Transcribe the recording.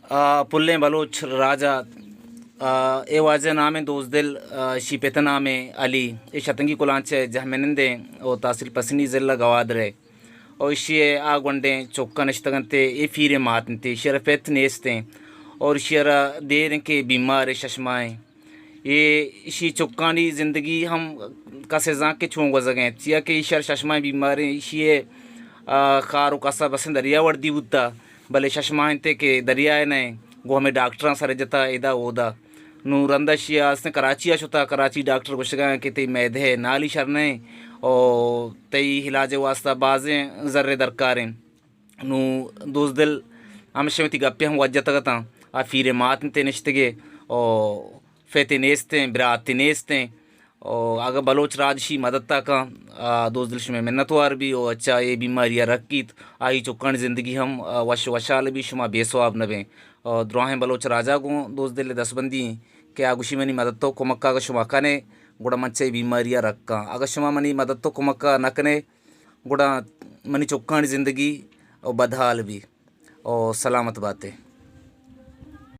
آ، پلیں بلوچ راج ءَ، آ، اے واجہ نامیں دوزدل، آ، شی پت نامیں علی، اے شتنگی کلانچ ءِ جہمنندیں او تحصیل پسنی ضلع گوادر ءِ۔ او ایشی ءِ آ گونڈیں چکاں نشتگ انت، اے پیریں مات انت، ایشی ءَ را پت نیست انت۔ اور ایشی ءَ را دیر انت کہ بیمار انت، شش ماہ انت۔ اے ایشی چکانی زندگی ہم کسے زانت کہ چون گوزگ انت، چیا کہ ایشی ءَ را شش ماہ بیمار انت، ایشی ءِ، آ، کار و کسب بس دریا وردی بوتا، بلے شش ماہ انت کہ دریا ءَ نہ انت، گوں ہمے ڈاکٹراں سر جتا ادا اودا۔ نوں رندا ایشی ءَ استیں کراچی ءَ شتا، کراچی ڈاکٹر گوشگا انت کہ تئی معدہ ءِ نالی شر نہ انت، او تئی علاج ءِ واسطہ بازیں زر ءِ درکار انت۔ نوں دوزدل ہمیشہ وتی گپے ہم وت جتگ اتاں، آ پیریں مات انت نشتگے، او پتے نیست انت، براتے نیست انت۔ او اگاں بلوچ راج شی مدت ءَ کن، آ، دوزدل شمئے منتوار بی، او اچا اے بیماری ءَ رکیت، آئی چکانی زندگی ہم، آ، وش وشحال بی، شما بے سواب نہ بیں۔ او دراہیں بلوچ راجا گوں دوزدل ءِ دستبندی انت کہ آ گوشی منی مدت و کمک ءَ اگاں شما کنے، گڑا من چہ اے بیماری ءَ رکاں۔ اگاں شما منی مدت و کمک ءَ نہ کنے، گڑا منی چکانی زندگی او بدحال بی۔ او سلامت باتے۔